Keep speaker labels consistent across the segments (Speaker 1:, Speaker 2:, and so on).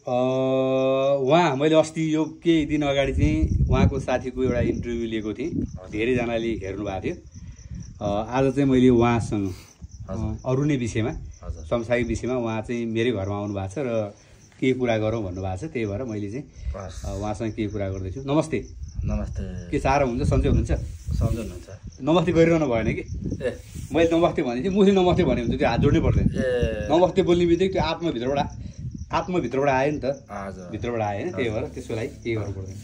Speaker 1: उहाँ मैले अस्ति यो केही दिन अगाडि चाहिँ उहाँको साथीको एउटा इन्टरभ्यू लिएको थिएँ। धेरैजनाले हेर्नु भएको थियो। आज चाहिँ मैले उहाँसँग अरू नै विषयमा सांसारिक विषयमा उहाँ चाहिँ मेरै घरमा आउनु भएको छ र केही कुरा गरौँ भन्नुभएको छ। त्यही भएर मैले चाहिँ उहाँसँग केही कुरा गर्दैछु। नमस्ते।
Speaker 2: नमस्ते।
Speaker 1: के साह्रो हुन्छ? सन्चै हुनुहुन्छ?
Speaker 2: सन्चै हुनुहुन्छ।
Speaker 1: नमस्ते गरिरहनु भएन कि? मैले नमस्ते भने चाहिँ मुखले नमस्ते भने हुन्छ, त्यो हात जोड्नै पर्दैन। नमस्ते बोल्ने बित्तिकै त्यो आत्मभित्रबाट आयो नि त, भित्रबाट आयो होइन। त्यही भएर त्यसको लागि केही गर्नु पर्दैन।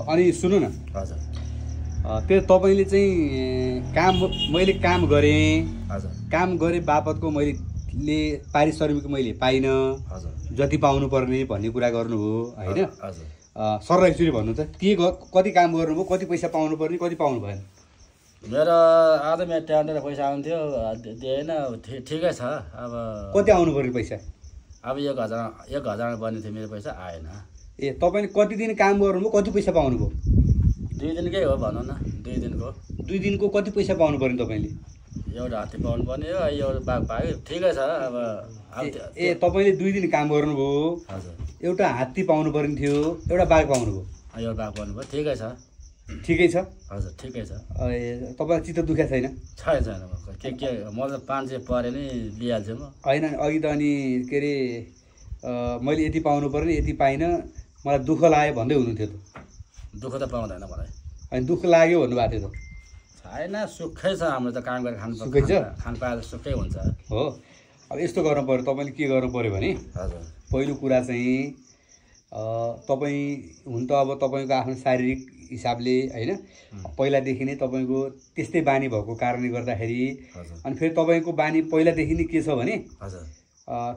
Speaker 1: अनि सुन्नु न, त्यो तपाईँले चाहिँ मैले काम गरेँ बापतको मैले पारिश्रमिक मैले पाइनँ, जति पाउनु पर्ने भन्ने कुरा गर्नुभयो होइन। सर एकचोटि भन्नु त, कति काम गर्नुभयो, कति पैसा पाउनु पर्ने, कति पाउनु भएन?
Speaker 2: मेरो आधा मेरो ट्यान्डर पैसा आउँथ्यो, दिएन। ठिकै छ। अब
Speaker 1: कति आउनु पर्ने पैसा?
Speaker 2: अब 1,000 पर्ने थियो, मेरो पैसा आएन।
Speaker 1: तपाईँले कति दिन काम गर्नुभयो, कति पैसा पाउनुभयो?
Speaker 2: 2 दिनकै हो भनौँ न। 2 दिनको। 2
Speaker 1: दिनको कति पैसा पाउनु पर्ने तपाईँले?
Speaker 2: एउटा हात्ती पाउनु पर्ने हो, एउटा बाघ पायो। ठिकै छ। अब
Speaker 1: तपाईँले 2 दिन काम गर्नुभयो, एउटा हात्ती पाउनु पर्ने थियो, एउटा बाघ पाउनुभयो।
Speaker 2: एउटा बाघ पाउनु भयो। ठिकै छ।
Speaker 1: ठिकै छ।
Speaker 2: हजुर ठिकै छ।
Speaker 1: तपाईँलाई चित्त दुखेको छैन?
Speaker 2: छैन। के म त 500 परे नै लिइहाल्छु म।
Speaker 1: होइन अघि त अनि के अरे मैले यति पाउनु पर्ने, यति पाइनँ, मलाई दुःख लाग्यो भन्दै हुनुहुन्थ्यो त।
Speaker 2: दुःख त पाउँदैन मलाई।
Speaker 1: अनि दुःख लाग्यो भन्नुभएको थियो त?
Speaker 2: छैन, सुखै छ। हाम्रो त काम गरेर खानु
Speaker 1: सुखै छ।
Speaker 2: खान पाएर सुखै हुन्छ।
Speaker 1: हो। अब यस्तो गर्नु पऱ्यो, तपाईँले के गर्नु पऱ्यो भने पहिलो कुरा चाहिँ तपाईँ हुन त अब तपाईँको आफ्नो शारीरिक हिसाबले होइन, पहिलादेखि नै तपाईँको त्यस्तै बानी भएको कारणले गर्दाखेरि अनि फेरि तपाईँको बानी पहिलादेखि नै के छ भने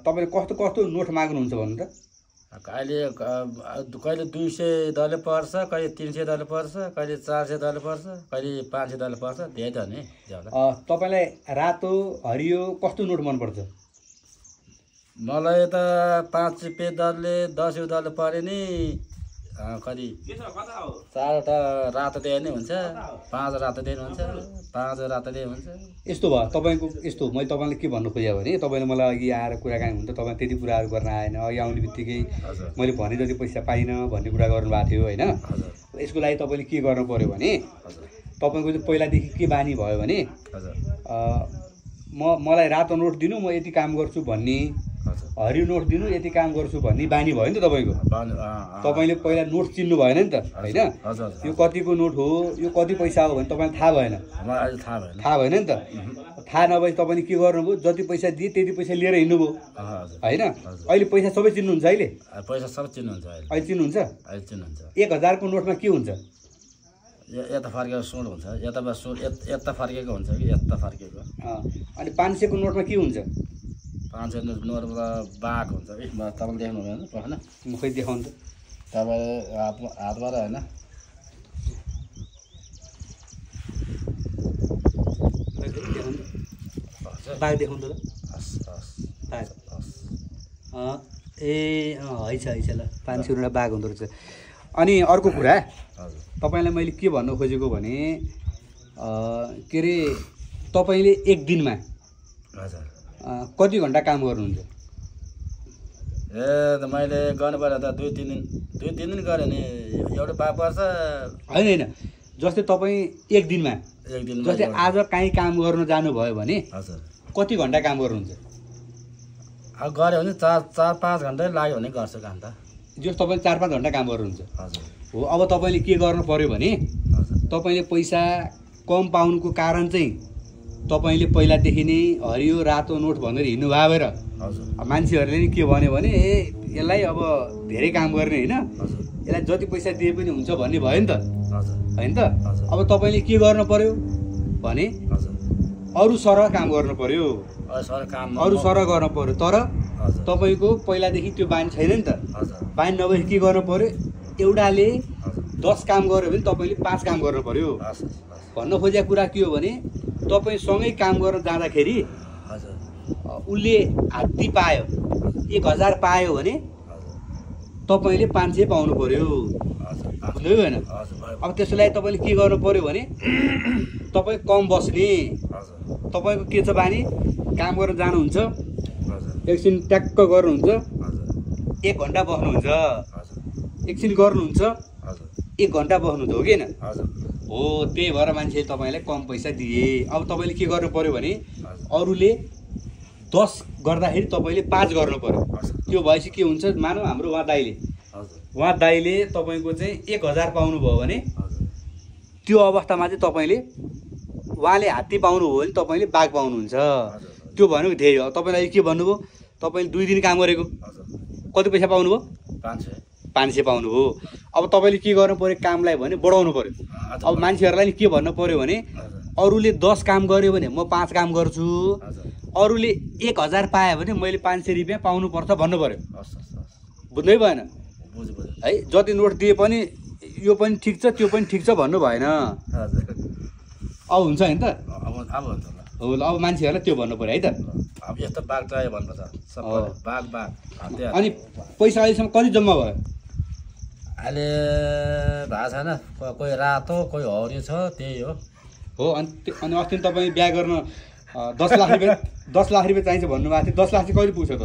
Speaker 1: तपाईँले कस्तो कस्तो नोट माग्नुहुन्छ भन्नु त?
Speaker 2: कहिले 200 डलर पर्छ, कहिले 300 डलर पर्छ, कहिले 400 डलर पर्छ, कहिले 500 डलर पर्छ। धेरै त नि।
Speaker 1: तपाईँलाई रातो हरियो कस्तो नोट मनपर्छ?
Speaker 2: मलाई त 5 रुपियाँ दरले 10 डलर परे नि। कति 4वटा रातो दिए नै हुन्छ, 5 रातो दिए हुन्छ, 5 रातो दिए हुन्छ।
Speaker 1: यस्तो भयो तपाईँको। यस्तो मैले तपाईँलाई के भन्नु खोजेँ भने तपाईँले मलाई अघि आएर कुराकानी हुन्छ, तपाईँ त्यति कुराहरू गर्न आएन। अघि आउने बित्तिकै मैले भने जति पैसा पाइनँ भन्ने कुरा गर्नुभएको थियो होइन। यसको लागि तपाईँले के गर्नु पऱ्यो भने तपाईँको चाहिँ पहिलादेखि के बानी भयो भने मलाई रातो नोट दिनु, म यति काम गर्छु भन्ने, हरियो नोट दिनु, यति काम गर्छु भन्ने बानी भयो नि त तपाईँको। तपाईँले पहिला नोट चिन्नु भएन नि त होइन। यो कतिको नोट हो, यो कति पैसा हो भने तपाईँलाई थाहा भएन। थाहा भएन नि त। थाहा नभए तपाईँले के गर्नुभयो, जति पैसा दिए त्यति पैसा लिएर हिँड्नुभयो होइन। अहिले पैसा सबै चिन्नुहुन्छ? अहिले
Speaker 2: पैसा सबै चिन्नुहुन्छ।
Speaker 1: अहिले चिन्नुहुन्छ? 1000 को नोटमा के हुन्छ?
Speaker 2: यता फर्केको सुट हुन्छ, यता फर्केको हुन्छ कि यता फर्केको।
Speaker 1: अनि 500 को नोटमा के हुन्छ?
Speaker 2: 500 नोटमा बाघ हुन्छ कि। तपाईँले देख्नु भएन? होइन
Speaker 1: म खै देखाउनु त।
Speaker 2: तपाईँ हातबाट होइन,
Speaker 1: बाघ देखाउनु त। है छ ल, 500 एउटा बाघ हुँदो रहेछ। अनि अर्को कुरा तपाईँलाई मैले के भन्नु खोजेको भने के अरे तपाईँले एक दिनमा कति घन्टा काम गर्नुहुन्छ?
Speaker 2: मैले गर्नुपर्दा त 2-3 दिन गरेँ नि। एउटा बाघ पर्छ।
Speaker 1: होइन जस्तै तपाईँ एक दिनमा जस्तै आज काहीँ काम गर्न जानुभयो भने कति घन्टा काम गर्नुहुन्छ?
Speaker 2: अब गऱ्यो भने 4-5 घन्टै लाग्यो भने गर्छु काम त।
Speaker 1: जस तपाईँले 4-5 घन्टा काम गर्नुहुन्छ हो। अब तपाईँले के गर्नु पर्यो भने तपाईँले पैसा कम पाउनुको कारण चाहिँ तपाईँले पहिलादेखि नै हरियो रातो नोट भनेर हिँड्नु भयो भएर मान्छेहरूले नि के भन्यो भने यसलाई अब धेरै काम गर्ने होइन, यसलाई जति पैसा दिए पनि हुन्छ भन्ने भयो नि त होइन त। अब तपाईँले के गर्नु पर्यो भने अरू सरह काम गर्नु पर्यो, अरू सरह गर्नु पर्यो। तर तपाईँको पहिलादेखि त्यो बानी छैन नि त। बानी नभए के गर्नु पर्यो, एउटाले 10 काम गर्यो भने तपाईँले 5 काम गर्नु पर्यो। भन्न खोजेको कुरा के हो भने तपाईँसँगै काम गर्न जाँदाखेरि उसले हात्ती पायो 1000 पायो भने तपाईँले 500 पाउनु पर्यो, बुझ्नुभयो होइन? अब त्यसको लागि तपाईँले के गर्नु पर्यो भने तपाईँ कम बस्ने, तपाईँको के छ बानी काम गर्न जानुहुन्छ एकछिन ट्याक्क गर्नुहुन्छ
Speaker 2: हजुर
Speaker 1: 1 घन्टा बस्नुहुन्छ
Speaker 2: हजुर
Speaker 1: एकछिन गर्नुहुन्छ
Speaker 2: हजुर
Speaker 1: 1 घन्टा बस्नुहुन्छ हो कि हैन
Speaker 2: हजुर
Speaker 1: हो त्यही भएर मान्छेले तपाईलाई कम पैसा दिए अब तपाईले के गर्नु पर्यो भने
Speaker 2: हजुर
Speaker 1: अरूले 10 गर्दाखेरि तपाईले 5 गर्नु पर्यो
Speaker 2: हजुर
Speaker 1: त्यो भएपछि के हुन्छ मानौ हाम्रो उहाँ दाइले तपाईको चाहिँ 1000 पाउनु भयो भने
Speaker 2: हजुर
Speaker 1: त्यो अवस्थामा चाहिँ तपाईले उहाँले हात्ती पाउनु भयो भने तपाईले बाघ पाउनुहुन्छ त्यो भनेको धेरै हो तपाईलाई के भन्नुभयो तपाईले 2 दिन काम गरेको
Speaker 2: हजुर
Speaker 1: कति पैसा पाउनु भयो 500 पाउनु हो अब तपाईले के गर्नु पर्यो कामलाई भने बढाउनु पर्यो अब मान्छेहरुलाई नि के भन्नु पर्यो भने अरूले 10 काम गर्यो भने म 5 काम गर्छु अरूले 1000 पाए भने मैले 500 रुपैयाँ पाउनु पर्छ भन्नु पर्यो बुझ्दै भएन है जति नोट दिए पनि यो पनि ठीक छ त्यो पनि ठीक छ भन्नु भएन अब हुन्छ हैन त
Speaker 2: अब हुन्छ
Speaker 1: हो अब मान्छेहरुलाई त्यो भन्नु पर्यो है त
Speaker 2: अब यस्तो बाघ चाहियो भन्नुपर्छ सबै बाघ हात्ती
Speaker 1: अनि पैसा अहिलेसम्म कति जम्मा भयो
Speaker 2: अहिले भएको छैन कोही रातो कोही हरियो छ त्यही हो
Speaker 1: अनि अस्ति तपाईँ बिहा गर्न 10 लाख रुपैयाँ चाहिन्छ भन्नुभएको थियो 10 लाख चाहिँ कहिले पुग्छ त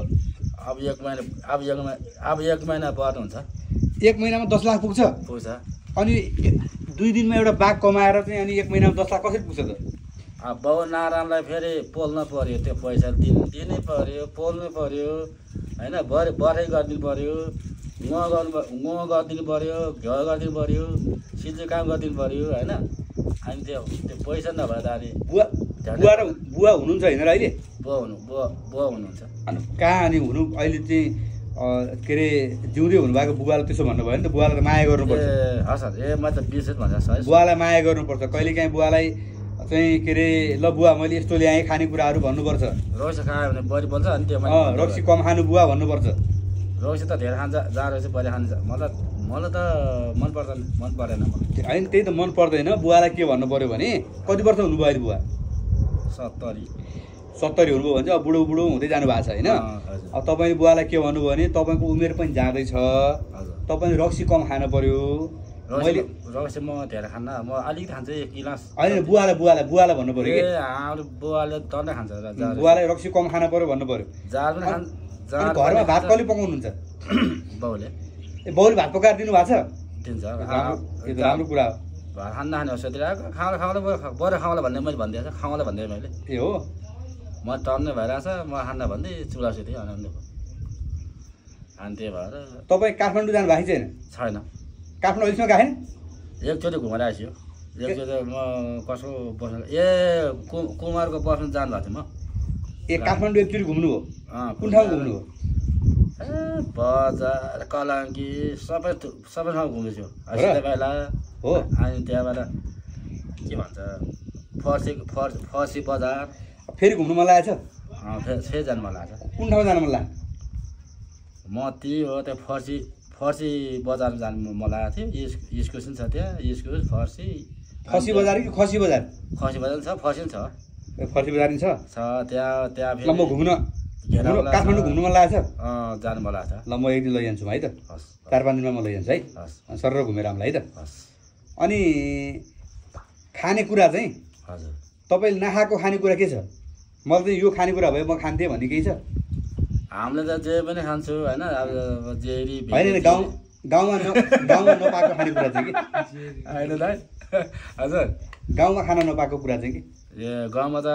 Speaker 2: अब एक महिना पर्नु हुन्छ
Speaker 1: 1 महिनामा 10 लाख पुग्छ अनि 2 दिनमा एउटा बाघ कमाएर चाहिँ अनि 1 महिनामा 10 लाख कसरी पुग्छ त
Speaker 2: अब बाउ नारायणलाई फेरि पोल्न पर्यो त्यो पैसा दिनै पर्यो पोल्नु पर्यो होइन बढाइ गरिदिनु पर्यो गुवा गरिदिनु पर्यो घिउ गरिदिनु पर्यो सिल्चे काम गरिदिनु पर्यो होइन अनि त्यो पैसा नभए त अनि
Speaker 1: बुवा हुनुहुन्छ होइन र अहिले
Speaker 2: बुवा हुनुहुन्छ
Speaker 1: अनि कहाँ अनि हुनु अहिले चाहिँ के अरे जिउँदै हुनुभएको बुवालाई त्यसो भन्नुभयो नि त बुवालाई त माया गर्नुपर्छ
Speaker 2: हजुर म त बिर्सेँ भनेर
Speaker 1: बुवालाई माया गर्नुपर्छ कहिलेकाहीँ बुवालाई चाहिँ के अरे ल बुवा मैले यस्तो ल्याएँ खानेकुराहरू भन्नुपर्छ
Speaker 2: रक्सी खायो भने बढी बोल्छ अनि त्यो
Speaker 1: रक्सी कम खानु बुवा भन्नुपर्छ
Speaker 2: रक्सी त धेरै खान्छ जहाँ रहेछ बढी खान्छ मलाई त मन परेन
Speaker 1: होइन त्यही त मन पर्दैन बुवालाई के भन्नु पर्यो भने कति वर्ष हुनुभयो अहिले बुवा 70 हुनुभयो भने चाहिँ अब बुढो हुँदै जानु भएको छ होइन अब तपाईँ बुवालाई के भन्नुभयो भने तपाईँको उमेर पनि जाँदैछ तपाईँले रक्सी कम खानु पर्यो
Speaker 2: मैले रक्सी म धेरै खान्न म अलिकति खान्छु 1 गिलास
Speaker 1: होइन बुवालाई भन्नु पर्यो
Speaker 2: ए हाम्रो बुवाले टन्नै खान्छ
Speaker 1: बुवालाई रक्सी कम खानु पर्यो भन्नु पर्यो
Speaker 2: जार पनि खान्छ
Speaker 1: घरमा भात कसले पकाउनुहुन्छ
Speaker 2: बाउले
Speaker 1: बाउले भात पकाएर दिनु भएको छ
Speaker 2: दिन्छ
Speaker 1: यो त राम्रो कुरा हो
Speaker 2: भात खान्न खाने औषधि खाउँला बरु खाउँला भन्ने मैले भनिदिएको छु खाउँला भन्दै मैले
Speaker 1: ए हो
Speaker 2: म टन्नै भइरहेछ म खान्न भन्दै चुलासुती आनन्द अनि त्यही भएर
Speaker 1: तपाईँ काठमाडौँ जानु भएको
Speaker 2: छैन
Speaker 1: काठमाडौँ अहिलेसम्म गएन
Speaker 2: एकचोटि घुमेर आइसक्यो एकचोटि म कसो बस्नु कुमारको बस्नु जानु भएको थिएँ म
Speaker 1: काठमाडौँ एकचोटि घुम्नु हो कुन ठाउँ घुम्नु हो
Speaker 2: बजार कलङ्की सबै ठाउँ घुमेको छु बेला
Speaker 1: हो
Speaker 2: अनि त्यहाँबाट के भन्छ फर्सी बजार
Speaker 1: फेरि घुम्नु मन लागेको छ
Speaker 2: फेरि जानु मन लागेको छ
Speaker 1: कुन ठाउँ जानु मन लाग्यो
Speaker 2: म त्यही हो त्यो फर्सी बजार जानु मन लागेको थियो इस्कुस पनि छ त्यहाँ इस्कुस
Speaker 1: फर्सी बजार कि खसी बजार
Speaker 2: छ फर्सी पनि छ
Speaker 1: फर्सी बजार नि छ
Speaker 2: त्यहाँ
Speaker 1: ल म काठमाडौँ घुम्नु मन लागेको छ
Speaker 2: जानु मन लागेको छ
Speaker 1: ल म एक दिन लैजान्छु है त 4-5 दिनमा म लैजान्छु है सर घुमेर आउँला है त अनि खानेकुरा चाहिँ
Speaker 2: हजुर
Speaker 1: तपाईँले नखाएको खानेकुरा के छ मलाई चाहिँ यो खानेकुरा भयो म खान्थेँ भन्ने केही छ
Speaker 2: हामीले त जे पनि खान्छु होइन अब जेरी
Speaker 1: होइन गाउँमा नपाएको खानेकुरा चाहिँ कि
Speaker 2: होइन दाइ हजुर
Speaker 1: गाउँमा खान नपाएको कुरा चाहिँ कि
Speaker 2: ए गाउँमा त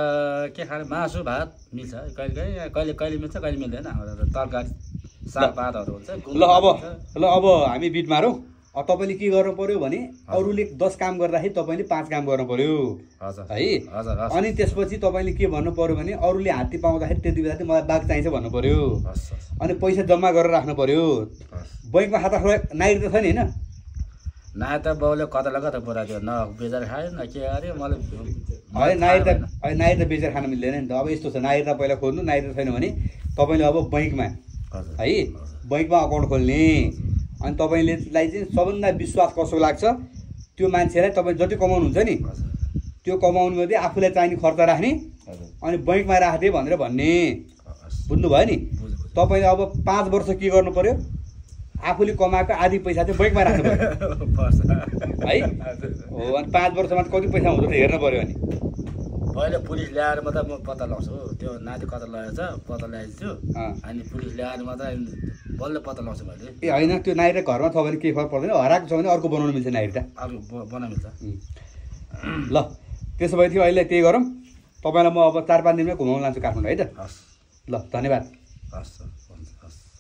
Speaker 2: के खाने मासु भात मिल्छ कहिले मिल्छ कहिले मिल्दैन तरकारी सागपातहरू हुन्छ
Speaker 1: ल अब हामी बिट मारौँ तपाईँले के गर्नु पर्यो भने अरूले 10 काम गर्दाखेरि तपाईँले 5 काम गर्नु पर्यो है अनि त्यसपछि तपाईँले के भन्नु पर्यो भने अरूले हात्ती पाउँदाखेरि त्यति बेला चाहिँ मलाई बाघ चाहिन्छ भन्नु पर्यो अनि पैसा जम्मा गरेर राख्नु पर्यो बैङ्कमा खाता नाइट त छ नि होइन
Speaker 2: नाइ त बाउले कता पुऱ्याइदियो न बेजार खायो न के गर्यो मलाई
Speaker 1: नाइट त बेचेर खान मिल्दैन नि त अब यस्तो छ नाइट त पहिला खोज्नु नाइट त छैन भने तपाईँले अब बैङ्कमा है बैङ्कमा अकाउन्ट खोल्ने अनि तपाईँले चाहिँ सबभन्दा विश्वास कसो लाग्छ त्यो मान्छेलाई तपाईँ जति कमाउनुहुन्छ नि त्यो कमाउनु मध्ये आफूलाई चाहिने खर्च राख्ने अनि बैङ्कमा राखिदिए भनेर भन्ने बुझ्नुभयो नि तपाईँले अब 5 वर्ष के गर्नु पर्यो आफूले कमाएको आधी पैसा चाहिँ बैङ्कमा राख्नु पर्यो है हो अनि 5 वर्षमा कति पैसा हुन्छ त हेर्नु पर्यो अनि
Speaker 2: पहिले पुलिस ल्याएर मात्रै म पत्ता लगाउँछु त्यो नाति कता लगेको छ पत्ता ल्याएको छु अनि पुलिस ल्याएर मात्रै बल्ल पत्ता लगाउँछु मैले
Speaker 1: ए होइन त्यो नाइरा घरमा छ भने केही फरक पर्दैन हराएको छ भने अर्को बनाउनु मिल्छ नाइरा
Speaker 2: अर्को बनाउनु मिल्छ
Speaker 1: ल त्यसो भए थियो अहिले त्यही गरौँ तपाईँलाई म अब 4-5 दिनमै घुमाउन लान्छु काठमाडौँ है त
Speaker 2: हस्
Speaker 1: ल धन्यवाद
Speaker 2: हस् हस्